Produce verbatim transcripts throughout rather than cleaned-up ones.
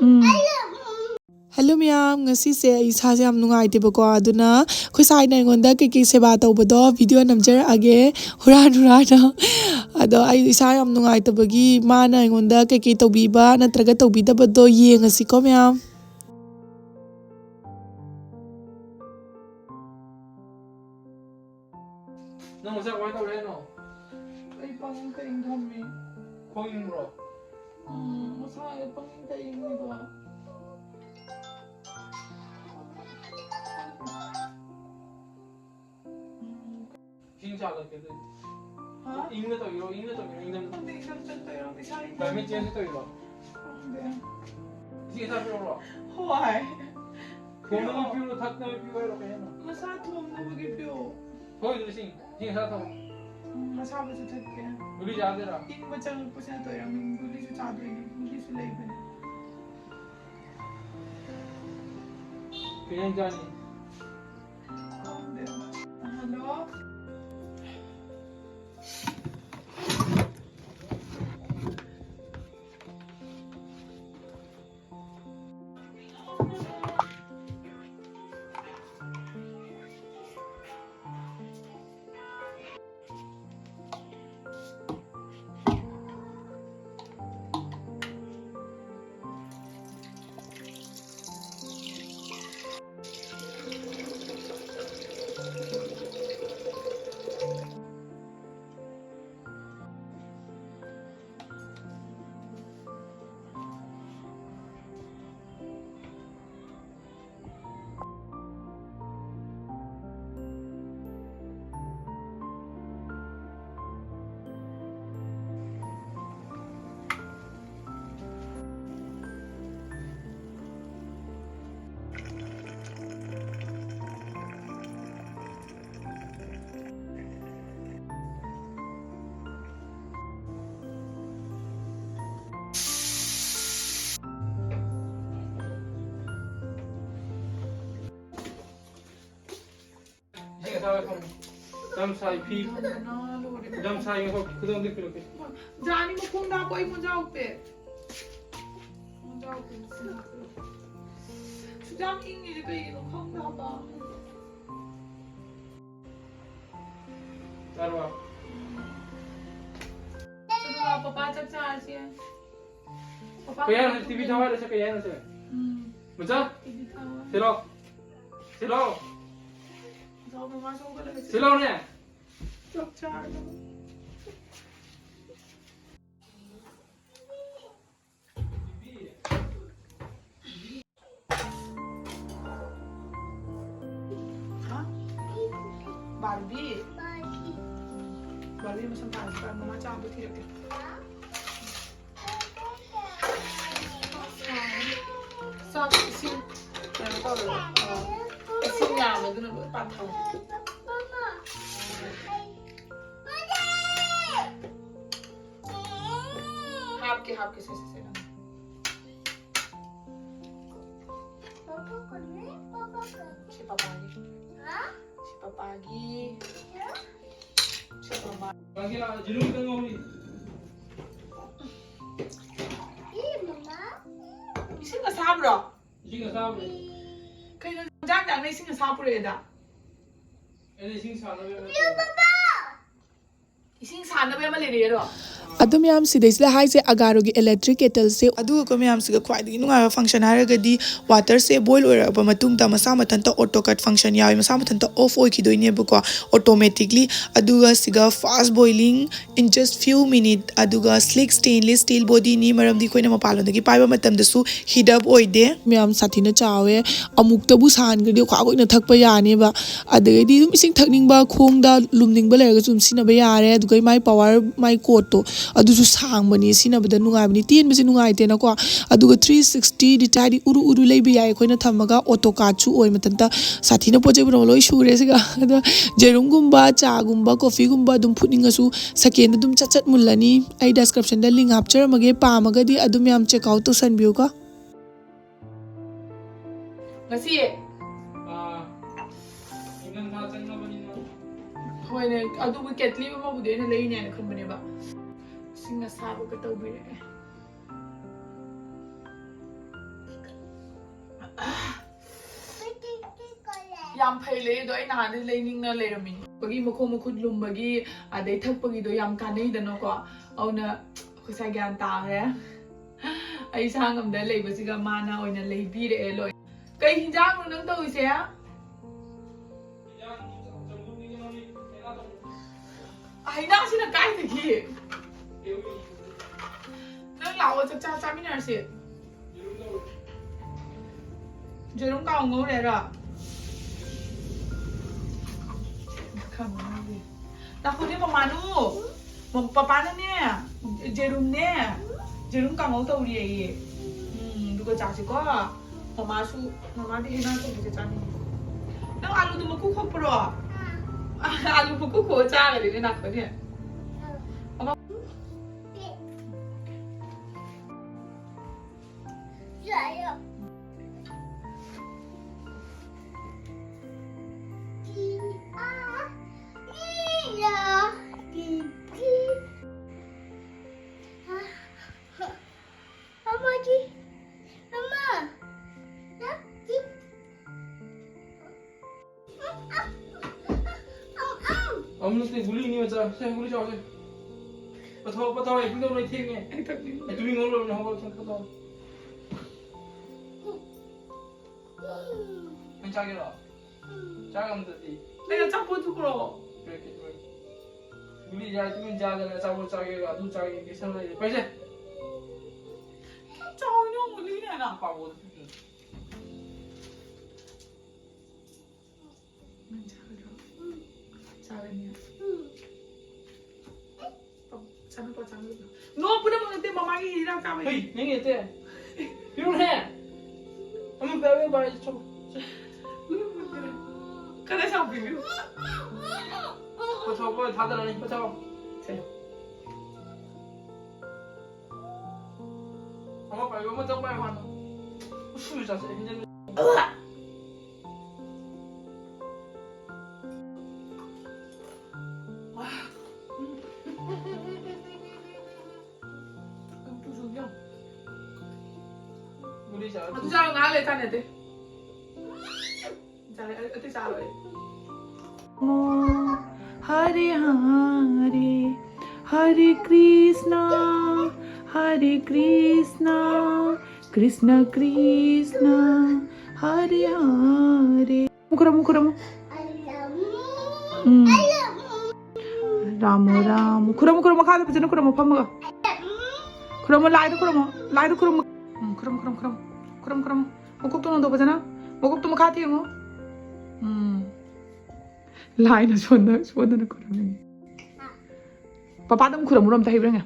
ꯎꯝ꯫ Hello ꯃꯌꯥꯝ, ꯉꯁꯤꯁꯦ ꯑꯩ ꯏꯁꯥꯁꯦ ꯌꯥꯝ ꯅꯨꯡꯉꯥꯏꯇꯦꯕꯀꯣ, ꯑꯗꯨꯅ ꯑꯩꯈꯣꯏ ꯁꯥꯏꯅ ꯑꯩꯉꯣꯟꯗ ꯀꯩꯀꯩ ꯁꯦꯕꯥ ꯇꯧꯕꯗꯣ ꯚꯤꯗꯤꯑꯣ ꯅꯝꯖꯔꯛꯑꯒꯦ, ꯍꯨꯔꯥꯟ ꯍꯨꯔꯥꯟꯅ꯫ ꯑꯗꯣ ꯑꯩ ꯏꯁꯥ ꯌꯥꯝ ꯅꯨꯡꯉꯥꯏꯇꯕꯒꯤ ꯃꯥꯅ ꯑꯩꯉꯣꯟꯗ ꯀꯩꯀꯩ ꯇꯧꯕꯤꯕ ꯅꯠꯇ꯭ꯔꯒ ꯇꯧꯕꯤꯗꯕꯗꯣ ꯌꯦꯡꯉꯁꯤꯀꯣ ꯃꯌꯥꯝ꯫ ꯅꯪ ꯃꯁꯥ ꯀꯃꯥꯏꯅ ꯇꯧꯔꯦ ꯍꯥꯏꯅꯣ? ꯑꯩ ꯄꯪꯏꯪ ꯇ ꯏꯪ ꯊꯝꯃꯤ꯫ ꯈꯣꯡ ꯏꯪꯕ꯭ꯔꯣ? ꯎꯝ, ꯃꯁꯥꯗ ꯄꯪꯏꯪ ꯇ ꯏꯪꯉꯤꯗꯣ꯫ ꯏꯁꯤꯡ ꯆꯥ ꯂꯧꯀꯦ ꯑꯗꯨꯗꯤ꯫ ꯍꯥ? ꯏꯪꯅ ꯇꯧꯔꯤꯔꯣ, ꯏꯪꯅ ꯇꯧꯔꯤꯔꯣ, ꯏꯪꯊꯝ-, ꯈꯪꯗꯦ, ꯏꯪꯊꯝ ꯆꯠꯇꯣꯏꯔꯣ, ꯏꯁꯥ ꯏꯪꯊꯝ climate change ꯇꯧꯔꯤꯔꯣ? ꯈꯪꯗꯦ꯫ ꯏꯁꯤꯡ ꯑꯁꯥꯕ ꯄꯤꯔꯛꯎꯔꯣ? ꯍꯣꯏ꯫ ꯊꯣꯡꯅꯕ ꯄꯤꯔꯛꯎꯔꯣ, ꯊꯛꯅꯕ ꯄꯤꯔꯛꯎ ꯍꯥꯏꯔꯣ, ꯀꯩ ꯍꯥꯏꯅꯣ? ꯃꯁꯥ ꯊꯣꯡꯅꯕꯒꯤ ꯄꯤꯔꯛꯑꯣ꯫ ꯊꯣꯛꯏꯗꯨꯗꯤ ꯏꯁꯤꯡ, ꯏꯁꯤꯡ ꯑꯁꯥꯕ ꯊꯛꯑꯣ꯫ ꯎꯝ, ꯑꯁꯥꯕꯁꯨ ꯊꯛꯀꯦ꯫ ꯒꯨꯂꯤ ꯆꯥꯗꯣꯏꯔꯣ? ꯏꯪꯕ ꯆꯪꯉꯛꯄꯁꯤꯅ ꯇꯧꯔꯤꯔꯥ? ꯎꯝ, ꯒꯨꯂꯤꯁꯨ ꯆꯥꯗꯣꯏꯅꯦ, ꯒꯨꯂꯤꯁꯨ ꯂꯩꯕꯅꯦ꯫ ꯀꯩ ꯏꯟꯖꯥꯡ ꯆꯥꯅꯤ? ꯈꯪꯗꯦ꯫ ꯍꯜꯂꯣ? ꯌꯥꯝ ꯁꯥꯏ, ꯐꯤ꯫ ꯌꯥꯝ ꯁꯥꯏ, ꯉꯥꯏꯈꯣ, ꯈꯨꯗꯣꯝꯗꯤ ꯄꯤꯔꯛꯀꯦ꯫ ꯖꯥꯅꯤ, ꯃꯈꯣꯡꯗ ꯍꯥꯞꯄꯣ, ꯑꯩ ꯃꯣꯖꯥ ꯎꯞꯄꯦ꯫ ꯃꯣꯖꯥ ꯎꯞꯄꯦ, ꯃꯣꯖꯥ ꯎꯞꯄꯦ꯫ ꯁꯨꯛꯌꯥꯝ ꯏꯪꯉꯤꯁꯦ ꯀꯩꯒꯤꯅꯣ ꯈꯪꯗꯦ ꯍꯥꯏꯕ꯫ ꯆꯥꯔꯕ? ꯆꯠꯂꯣ, ꯄꯄꯥ ꯆꯥꯛ ꯆꯥꯔꯁꯤ꯫ ꯄꯄꯥ ꯀꯩ ꯍꯥꯏꯅꯣ? ꯇꯤꯚꯤ ꯊꯥꯎ ꯍꯥꯏꯔꯣ? ꯁꯦ, ꯀꯩ ꯍꯥꯏꯅꯣ ꯁꯦ? ꯎꯝ꯫ ꯃꯆꯥ? ꯇꯤꯚꯤ ꯊꯥꯎ ꯍꯥꯏꯔꯣ꯫ ꯁꯤ ꯂꯥꯎ꯫ ꯁꯤ ꯂꯥꯎ꯫ ꯂꯥꯎ, ꯃꯃꯥꯁꯨ ꯍꯧꯒꯠꯂꯒ ꯁꯤ ꯂꯥꯎꯅꯦ꯫ ꯆꯥꯛ ꯆꯥꯔꯒ꯫ ꯍꯥ? ꯕꯥꯔꯕꯤ? ꯕꯥꯔꯕꯤ ꯃꯁꯝ ꯊꯥꯔꯁꯤ, ꯃꯃꯥ ꯆꯥ ꯑꯝꯇ ꯊꯤꯔꯛꯀꯦ꯫ ꯆꯥꯛ ꯏꯁꯤꯡ ꯀꯩꯅꯣ ꯇꯧꯔꯦꯕ, ꯑ, ꯏꯁꯤꯡ ꯌꯥꯝꯕꯗꯨꯅ ꯂꯣꯏ ꯄꯥꯊꯔꯦ꯫ ꯍꯥꯞꯀꯦ, ꯍꯥꯞꯀꯦ, ꯁꯦ, ꯁꯦ, ꯁꯦ, ꯅꯪ꯫ ꯁꯤ ꯄꯄꯥꯒꯤ꯫ ꯁꯤ ꯄꯄꯥꯒꯤ꯫ ꯁꯤ ꯄꯄꯥ꯫ ꯌꯦꯔꯨꯝ ꯈꯤꯇꯪ ꯉꯧꯔꯤ꯫ ꯏꯁꯤꯡ ꯑꯁꯥꯕ꯭ꯔꯣ? ꯏꯁꯤꯡ ꯑꯁꯥꯕꯅꯦ꯫ ꯀꯩꯅꯣ, ꯏꯟꯖꯥꯡ ꯆꯥꯛꯅ ꯏꯁꯤꯡ ꯑꯁꯥꯕ ꯄꯨꯔꯛꯑꯦꯗ? ꯑꯩꯅ ꯏꯁꯤꯡ ꯁꯥꯅꯕ ꯑꯃ ꯏꯁꯤꯡ ꯁꯥꯅꯕ ꯑꯃ ꯂꯩꯔꯛꯑꯦꯔꯣ? ꯑꯗꯨ ꯃꯌꯥꯝ ꯁꯤꯗꯩꯁꯤꯗ ꯍꯥꯏꯁꯦ ꯑꯒꯥꯔꯣꯒꯤ electric kettleꯁꯦ꯫ ꯑꯗꯨꯒ ꯑꯩꯈꯣꯏ ꯃꯌꯥꯝꯁꯤꯒ ꯈ꯭ꯋꯥꯏꯗꯒꯤ ꯅꯨꯡꯉꯥꯏꯕ function ꯍꯥꯏꯔꯒꯗꯤ waterꯁꯦ boil ꯑꯣꯏꯔꯛꯑꯕ ꯃꯇꯨꯡꯗ ꯃꯁꯥ ꯃꯊꯟꯇ auto cut function ꯌꯥꯎꯋꯤ, ꯃꯁꯥ ꯃꯊꯟꯇ off ꯑꯣꯏꯈꯤꯗꯣꯏꯅꯦꯕꯀꯣ automatically꯫ ꯑꯗꯨꯒ ꯁꯤꯒ fast boiling in just few minute, ꯑꯗꯨꯒ sleek stainless steel bodyꯅꯤ, ꯃꯔꯝꯗꯤ ꯑꯩꯈꯣꯏꯅ ꯃꯄꯥꯟꯂꯣꯝꯗꯒꯤ ꯄꯥꯏꯕ ꯃꯇꯝꯗꯁꯨ heat up ꯑꯣꯏꯗꯦ꯫ ꯃꯌꯥꯝ ꯁꯥꯊꯤꯅ ꯆꯥꯎꯋꯦ, ꯑꯃꯨꯛꯇꯕꯨ ꯁꯥꯍꯟꯈ꯭ꯔꯗꯤ ꯈ꯭ꯋꯥꯛ ꯑꯣꯏꯅ ꯊꯛꯄ ꯌꯥꯅꯦꯕ꯫ ꯑꯗꯒꯤꯗꯤ ꯑꯗꯨꯝ ꯏꯁꯤꯡ ꯊꯛꯅꯤꯡꯕ, ꯈꯣꯡꯗ ꯂꯨꯝꯅꯤꯡꯕ ꯂꯩꯔꯒꯁꯨ ꯑꯗꯨꯝ ꯁꯤꯖꯤꯟꯅꯕ ꯌꯥꯔꯦ꯫ ꯑꯗꯨꯒ ꯃꯥꯏ power, ꯃꯥꯏ ꯀꯣꯠꯇꯣ ꯑꯗꯨꯁꯨ ꯁꯥꯡꯕꯅꯤ, ꯁꯤꯖꯤꯟꯅꯕꯗ ꯅꯨꯡꯉꯥꯏꯕꯅꯤ꯫ ꯇꯦꯟꯕꯁꯦ ꯅꯨꯡꯉꯥꯏꯇꯦꯅꯀꯣ꯫ ꯑꯗꯨꯒ three sixty degree ꯍꯥꯏꯗꯤ ꯎꯔꯨ ꯎꯔꯨ ꯂꯩꯕ ꯌꯥꯏ ꯑꯩꯈꯣꯏꯅ ꯊꯝꯃꯒ꯫ Auto cutꯁꯨ ꯑꯣꯏ ꯃꯊꯟꯇ꯫ ꯁꯥꯊꯤꯅ ꯄꯣꯠ ꯆꯩ ꯄꯨꯝꯅꯃꯛ ꯂꯣꯏ ꯁꯨꯔꯦ ꯁꯤꯒ꯫ ꯑꯗꯣ ꯌꯦꯔꯨꯝꯒꯨꯝꯕ, ꯆꯥꯒꯨꯝꯕ, coffeeꯒꯨꯝꯕ ꯑꯗꯨꯝ ꯐꯨꯠꯅꯤꯡꯉꯁꯨ secondꯗ ꯑꯗꯨꯝ ꯆꯠ ꯆꯠ ꯃꯨꯜꯂꯅꯤ꯫ ꯑꯩ descriptionꯗ link ꯍꯥꯞꯆꯔꯝꯃꯒꯦ, ꯄꯥꯝꯃꯒꯗꯤ ꯑꯗꯨꯝ ꯌꯥꯝ check out ꯇꯧꯁꯟꯕꯤꯌꯨꯀꯣ꯫ ꯉꯁꯤ ꯑꯥ, ꯏꯪꯊꯝꯊꯥ ꯍꯣꯏꯅꯦ, ꯑꯗꯨꯕꯨ ꯀꯦꯠꯂꯤ ꯑꯃꯕꯨꯗꯤ ꯑꯩꯅ ꯂꯩꯅꯦꯅ ꯈꯟꯕꯅꯦꯕ꯫ ꯏꯁꯤꯡ ꯑꯁꯥꯕꯒ ꯇꯧꯕꯤꯔꯛꯑꯦ꯫ ꯌꯥꯝ ꯐꯩ ꯂꯩ ꯑꯗꯣ, ꯑꯩ ꯅꯍꯥꯟꯗꯩ ꯂꯩꯅꯤꯡꯅ ꯂꯩꯔꯝꯃꯤꯅꯦ꯫ ꯑꯩꯈꯣꯏꯒꯤ ꯃꯈꯣꯡ ꯃꯈꯨꯠ ꯂꯨꯝꯕꯒꯤ, ꯑꯗꯩ ꯊꯛꯄꯒꯤꯗꯣ ꯌꯥꯝ ꯀꯥꯟꯅꯩꯗꯅꯀꯣ꯫ ꯑꯗꯨꯅ ꯑꯩꯈꯣꯏ ꯁꯥꯏ ꯒ꯭ꯌꯥꯟ ꯇꯥꯈ꯭ꯔꯦ꯫ ꯑꯩ ꯏꯁꯥ ꯉꯝꯗ ꯂꯩꯕꯁꯤꯒ ꯃꯥꯅ ꯑꯣꯏꯅ ꯂꯩꯕꯤꯔꯛꯑꯦ ꯂꯣꯏ꯫ ꯀꯩ ꯍꯤꯟꯖꯥꯡꯅꯣ ꯅꯪ ꯇꯧꯔꯤꯁꯦ? ꯍꯩꯅꯥꯁꯤꯅ ꯀꯥꯏꯗꯒꯤ? ꯅꯪ ꯂꯥꯛꯑꯣ, ꯆꯥꯛ ꯆꯥ ꯆꯥꯃꯤꯟꯅꯔꯁꯤ꯫ ꯌꯦꯔꯨꯝ ꯀꯥꯡꯉꯧ ꯉꯧꯔꯦꯔꯣ? ꯈꯪꯉꯦ꯫ ꯅꯥꯈꯣꯅꯦ ꯃꯃꯥꯅꯨ꯫ ꯃ-, ꯄꯄꯥꯅꯅꯦ, ꯌꯦꯔꯨꯝꯅꯦ, ꯌꯦꯔꯨꯝ ꯀꯥꯡꯉꯧ ꯇꯧꯔꯤꯌꯦ꯫ ꯎꯝ, ꯑꯗꯨꯒ ꯆꯥꯁꯤꯀꯣ꯫ ꯃꯃꯥꯁꯨ, ꯃꯃꯥꯗꯤ ꯍꯩꯅꯥ ꯊꯣꯡꯕꯁꯦ ꯆꯥꯅꯤꯡꯉꯤ꯫ ꯅꯪ ꯑꯂꯨꯗꯨ ꯃꯀꯨ ꯈꯣꯛꯄ꯭ꯔꯣ? ꯑꯂꯨ ꯃꯀꯨ ꯈꯣꯛꯑ ꯆꯥꯒꯗꯣꯏꯅꯦ ꯅꯥꯈꯣꯅꯦ꯫ ꯃꯃꯥ-, ꯑꯃꯨꯛꯇꯤ ꯒꯨꯂꯤꯅꯤ ꯃꯆꯥ꯫ ꯁꯦ, ꯒꯨꯂꯤ ꯆꯥꯎꯁꯦ꯫ ꯄꯊꯥꯎ, ꯄꯊꯥꯎ, ꯑꯩ ꯄꯨꯡ ꯇꯔꯨꯛ ꯊꯦꯡꯉꯦ꯫ ꯑꯩ ꯊꯛꯅꯤꯡꯗꯦ꯫ ꯑꯩ ꯇꯨꯃꯤꯟ ꯉꯧꯔꯕꯅꯦ, ꯍꯧꯒꯠꯂꯣ, ꯁꯦ, ꯄꯊꯥꯎ꯫ ꯅꯪ ꯆꯥꯒꯦꯔꯣ? ꯆꯥ ꯉꯝꯗ꯭ꯔꯗꯤ꯫ ꯑꯩ ꯑꯆꯥꯄꯣꯠꯇꯨ ꯄꯨꯔꯛꯑꯣ꯫ ꯄꯤꯔꯛꯀꯦ, ꯄꯤꯔꯛꯀꯦ꯫ ꯒꯨꯂꯤ ꯆꯥꯔ ꯇꯨꯃꯤꯟ ꯆꯥꯗꯅ ꯑꯆꯥꯄꯣꯠ ꯆꯥꯒꯦꯒ ꯑꯗꯨ ꯆꯥꯒꯦ ꯀꯦꯁꯟ ꯂꯩꯔꯦ꯫ ꯄꯩꯁꯦ꯫ ꯆꯥꯎꯅ ꯒꯨꯂꯤꯅꯦꯅ꯫ ꯄꯥꯕꯣꯗ ꯄꯤꯔꯛꯀꯦ꯫ ꯅꯪ ꯆꯥꯒꯗ꯭ꯔꯣ? ꯎꯝ꯫ ꯆꯥꯒꯅꯤ꯫ ꯎꯝ꯫ ꯆꯥꯅꯤꯡꯕ ꯆꯥꯅꯤꯡꯕ꯫ ꯅꯣꯛꯄꯗ ꯃꯪ ꯅꯠꯇꯦ, ꯃꯃꯥꯒꯤ ꯍꯤꯗꯥꯛ ꯆꯥꯕꯩ꯫ ꯍꯩ, ꯅꯪꯒꯤ ꯅꯠꯇꯦ꯫ ꯄꯤꯔꯨꯅꯦ꯫ ꯑꯃ ꯄꯤꯔꯨ, ꯄꯤꯔꯨ, ꯄꯤꯔꯨ꯫ ꯀꯗꯥꯏ ꯆꯥꯎ ꯄꯤꯕꯤꯌꯨ? ꯄꯣꯊꯥꯎ, ꯄꯣꯊꯥꯎ, ꯊꯥꯗꯔꯅꯤ, ꯄꯣꯊꯥꯎ꯫ ꯁꯦ꯫ ꯑꯃ ꯄꯥꯏꯌꯨ, ꯑꯃꯇꯪ ꯄꯥꯏꯌꯨ ꯍꯥꯟꯅ꯫ ꯎꯁꯨ ꯆꯥꯁꯦ, ꯍꯦꯟꯖꯟ-꯫ ꯑꯗꯨ ꯆꯥꯔꯣ, ꯉꯥꯏꯍꯥꯛ ꯂꯩ ꯆꯥꯅꯤ ꯑꯇꯩ꯫ ꯆꯥꯔꯦ, ꯑꯩ ꯑꯇꯩ ꯆꯥꯔꯣꯏ꯫ ꯑꯣ, ꯍꯔꯦ ꯍꯔꯦ, ꯍꯔꯦ ꯀ꯭ꯔꯤꯁꯅ, ꯍꯔꯦ ꯀ꯭ꯔꯤꯁꯅ, ꯀ꯭ꯔꯤꯁꯅ ꯀ꯭ꯔꯤꯁꯅ, ꯍꯔꯦ ꯍꯔꯦ꯫ ꯈꯨꯔꯨꯝꯃꯨ, ꯈꯨꯔꯨꯝꯃꯨ꯫ ꯎꯝ꯫ ꯔꯥꯃꯣ ꯔꯥꯃꯣ꯫ ꯈꯨꯔꯨꯝꯃꯨ, ꯈꯨꯔꯨꯝꯃꯨ, ꯃꯈꯥꯗ ꯐꯖꯅ ꯈꯨꯔꯨꯝꯃꯨ, ꯐꯝꯃꯒ꯫ ꯈꯨꯔꯨꯝꯃꯨ, ꯂꯥꯏꯗ ꯈꯨꯔꯨꯝꯃꯨ, ꯂꯥꯏꯗ ꯈꯨꯔꯨꯝꯃꯨ꯫ ꯎꯝ, ꯈꯨꯔꯨꯝꯃꯨ, ꯈꯨꯔꯨꯝꯃꯨ, ꯈꯨꯔꯨꯝꯃꯨ꯫ ꯈꯨꯔꯨꯝꯃꯨ, ꯈꯨꯔꯨꯝꯃꯨ꯫ ꯃꯀꯣꯛꯇꯣ ꯅꯣꯟꯊꯣꯛ ꯐꯖꯅ꯫ ꯃꯀꯣꯛꯇꯣ ꯃꯈꯥ ꯊꯦꯡꯉꯨ꯫ ꯎꯝ꯫ ꯂꯥꯏꯅ ꯁꯣꯟꯗ-, ꯁꯣꯟꯗꯅ ꯈꯨꯔꯨꯝꯃꯤ꯫ ꯄꯄꯥꯗ ꯑꯃꯨꯛ ꯈꯨꯔꯨꯝꯃꯨꯔꯣ ꯑꯝꯇ, ꯍꯩꯕ꯭ꯔꯥ ꯌꯦꯡꯒꯦ?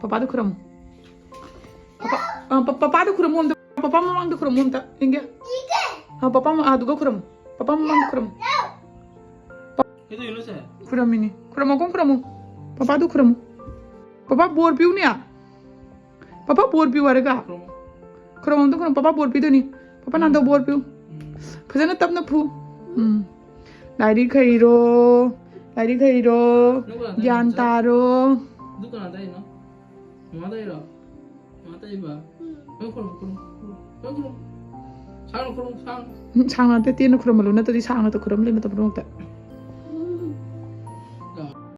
ꯄꯄꯥꯗ ꯈꯨꯔꯨꯝꯃꯨ꯫ ꯄꯄꯥ, ꯑ, ꯄ-, ꯄꯄꯥꯗ ꯈꯨꯔꯨꯝꯃꯨ ꯑꯝꯇ꯫ ꯄꯄꯥ ꯃꯃꯥꯡꯗ ꯈꯨꯔꯨꯝꯃꯨ ꯑꯝꯇ, ꯌꯦꯡꯒꯦ꯫ ꯑ, ꯄꯄꯥ ꯃ-, ꯑꯗꯨꯒ ꯈꯨꯔꯨꯝꯃꯨ꯫ ꯄꯄꯥ ꯃꯃꯥꯡꯗ ꯈꯨꯔꯨꯝꯃꯨ꯫ ꯄ-, ꯈꯨꯔꯨꯝꯃꯤꯅꯤ꯫ ꯈꯨꯔꯨꯝꯃꯣ, ꯀꯣꯟ ꯈꯨꯔꯨꯝꯃꯣ꯫ ꯄꯄꯥꯗꯨ ꯈꯨꯔꯨꯝꯃꯨ꯫ ꯄꯄꯥ ꯕꯣꯔ ꯄꯤꯌꯨꯅꯦ꯫ ꯄꯄꯥ ꯕꯣꯔ ꯄꯤꯌꯨ ꯍꯥꯏꯔꯒ꯫ ꯈꯨꯔꯨꯝꯃꯣ꯫ ꯈꯨꯔꯨꯝꯃꯣ, ꯑꯝꯇ ꯈꯨꯔꯨꯝꯃꯣ꯫ ꯄꯄꯥ ꯕꯣꯔ ꯄꯤꯗꯣꯏꯅꯤ꯫ ꯄꯄꯥ ꯅꯥꯟꯗꯧ ꯕꯣꯔ ꯄꯤꯌꯨ꯫ ꯎꯝ꯫ ꯐꯖꯅ ꯇꯞꯅ ꯐꯨ꯫ ꯎꯝ꯫ ꯂꯥꯏꯔꯤꯛ ꯍꯩꯔꯣ, ꯂꯥꯏꯔꯤꯛ ꯍꯩꯔꯣ, ꯑꯗꯨꯒ ꯒ꯭ꯌꯥꯟ ꯇꯥꯔꯣ꯫ ꯑꯗꯨ ꯀꯅꯥ ꯇꯥꯛꯏꯅꯣ? ꯃꯃꯥ ꯇꯥꯛꯏꯔꯣ? ꯃꯃꯥ ꯇꯥꯛꯏꯕ? ꯎꯝ꯫ ꯅꯪ ꯈꯨꯔꯨꯝꯃꯨ, ꯈꯨꯔꯨꯝꯃꯨ, ꯈꯨꯔꯨꯝꯃꯨ, ꯅꯪ ꯈꯨꯔꯨꯝꯃꯨ꯫ ꯁꯥꯡꯅ ꯈꯨꯔꯨꯝꯃꯨ, ꯁꯥꯡꯅ꯫ ꯎꯝ, ꯁꯥꯡꯅ ꯅꯠꯇꯦ, ꯇꯦꯟꯅ ꯈꯨꯔꯨꯝꯃꯜꯂꯨ, ꯅꯠꯇ꯭ꯔꯗꯤ ꯁꯥꯡꯅ ꯈꯨꯔꯨꯝꯂꯦ ꯃꯇꯝ ꯄꯨꯝꯅꯃꯛꯇ꯫